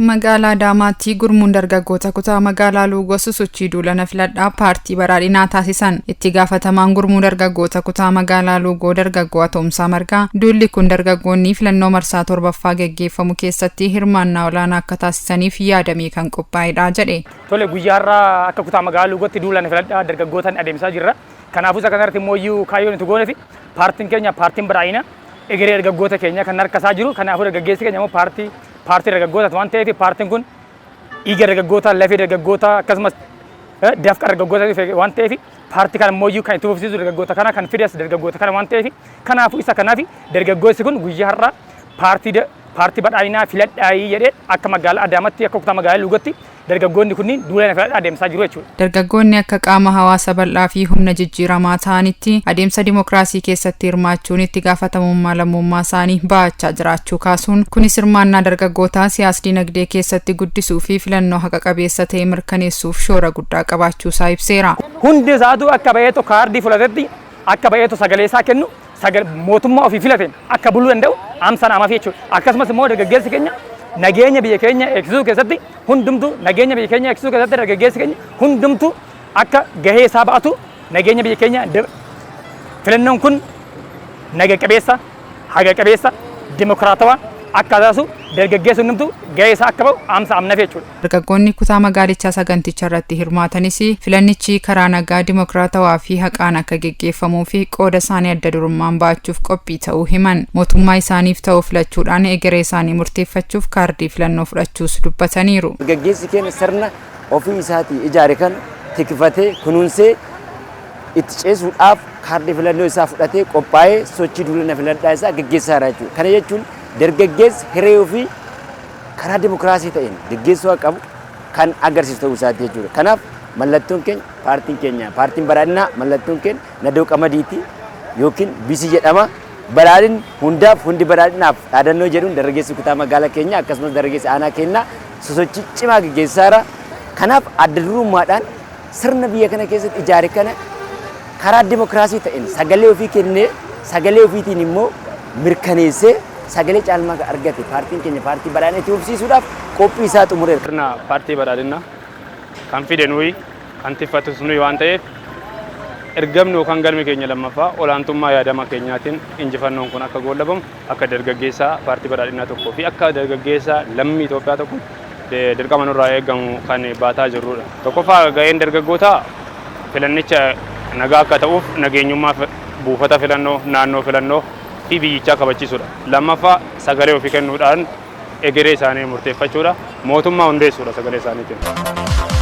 Magaalaa Adaamaatti gurmuun dargaggoota kutaa magaalaa Luugoo sosochii duulana filadhaa paartii badhaadhinaa taasisan. Itti gaafatamaan gurmuu dargaggoota kutaa magaalaa Luugoo dargaggoo Atoomsaa Margaa duulli kun dargaggoonni filannoo marsaa torbaffaa geggeeffamu keessatti hirmaannaa olaanaa akka taasisaniif yaadamee kan qophaa'edha jedhe. Tole, guyyaa har'aa akka kutaa magaalaa Luugootti duulana filadhaa dargaggootaan adeemsaa jirra. Kanaafuu isa kanarratti immoo iyyuu kaayyoon itti goonefi paartiin keenya paartiin badhaadhinaa egeree dargaggoota keenya kan harka isaa jiru. Kanaafuu dargaggeessi keenya immoo paartii dargaggootaati waan ta'eef, paartiin kun dhiiga dargaggootaa, lafee dargaggootaa, akkasumas dafqa dargaggootaa waan ta'eef, paartii kana immoo kan itti fufsiisu dargaggoota kana, kan fides dargaggoota kana waan ta'eef, kanaafuu isa kanaaf dargaggoossi kun guyyaa har'aa paartii badhaadhinaa filadhaayii jedhee akka magaalaa Adaamaatti, akka kutaa magaalaa Luugootti dargaggoonni kunniin duula filadhaa adeemsaa jiru jechuudha. Dargaggoonni akka qaama hawaasa bal'aa fi humna jijjiiramaa ta'anitti adeemsa dimookiraasii keessatti hirmaachuun itti gaafatamummaa lammummaa isaanii ba'achaa jiraachuu kaasuun, kunis hirmaannaa dargaggootaa siyaas dinagdee keessatti guddisuu fi filannoo haqa qabeessa ta'e mirkaneessuuf shoora guddaa qabaachuusaa ibseera. Hundi isaatu akka ba'eetu kaardii fudhatetti, akka ba'eetu sagalee isaa kennu, mootummaa ofii filateen akka buluu danda'u amsaan amaaf jechuudha. Akkasumas immoo dargaggeessi keenya nageenya biyya keenya eegsisuu keessatti, hundumtuu nageenya biyya keenya eegsisuu keessatti dargaggeessi keenya hundumtuu akka gahee isaa ba'atu, nageenya biyya keenya, filannoon kun naga qabeessa, haga qabeessa, dimokiraatawaa akka taasisu dargaggeessi hundumtuu gahee isaa akka ba'u amsa amnaaf jechuudha. Dargaggoonni kutaa magaalichaa saganticha irratti hirmaatanis filannichi karaa nagaa, dimokiraatawaa fi haqaan akka geggeeffamuu fi qooda isaanii adda durummaan ba'achuuf qophii ta'uu himan. Mootummaa isaaniif ta'u filachuudhaan egeree isaanii murteeffachuuf kaardii filannoo fudhachuus dubbataniiru. Dargaggeessi keenya sirna ofii isaatii ijaare kana tikfatee kunuunsee itti ceesuudhaaf kaardii filannoo isaa fudhatee qophaa'ee sochii duulana filadhaa isaa gaggeessaa jira jechuudha. Kana jechuun dargaggeessi hiree ofii karaa dimokiraasii ta'een gaggeessuu akka qabu kan agarsiisu ta'uu isaati jechuudha. Kanaaf mallattoon keenya, paartiin keenya paartiin badhaadhinaa, mallattoon keenya nadoo qamadiiti yookiin bisii jedhama. Badhaadhinni hundaaf, hundi badhaadhinaaf dhaadannoo jedhuun dargaggeessi kutaa magaalaa keenya akkasumas dargaggeessi aanaa keenyaa sosochii cimaa gaggeessaa jira. Kanaaf adda durummaadhaan sirna biyya kana keessatti ijaare kana karaa dimokiraasii ta'een sagalee ofii kennee, sagalee ofiitiin immoo mirkaneessee, sagalee caalmaa argate paartiin keenya paartii badhaadhina itti fufsiisuudhaaf qophii isaa xumureera. Sirna paartii badhaadhinaa kan fide nuyi, kan tiffatus nuyi waan ta'eef, ergamni yookaan galmi keenya lammaffaa olaantummaa yaadama keenyaatiin injifannoon kun akka goolabamu akka dargaggeessaa paartii badhaadhinaa tokkoo fi akka dargaggeessaa lammii Itoophiyaa tokko dirqama nurraa eegamu kan baataa jirrudha. Tokkoffaa, gaheen dargaggootaa filannicha nagaa akka ta'uuf nageenyummaa buufata filannoo, naannoo filannoo fi biyyichaa kabachiisudha. Lammaffaa, sagalee ofii kennuudhaan egeree isaanii murteeffachuudha. Mootummaa hundeessuudha sagalee isaaniitiin.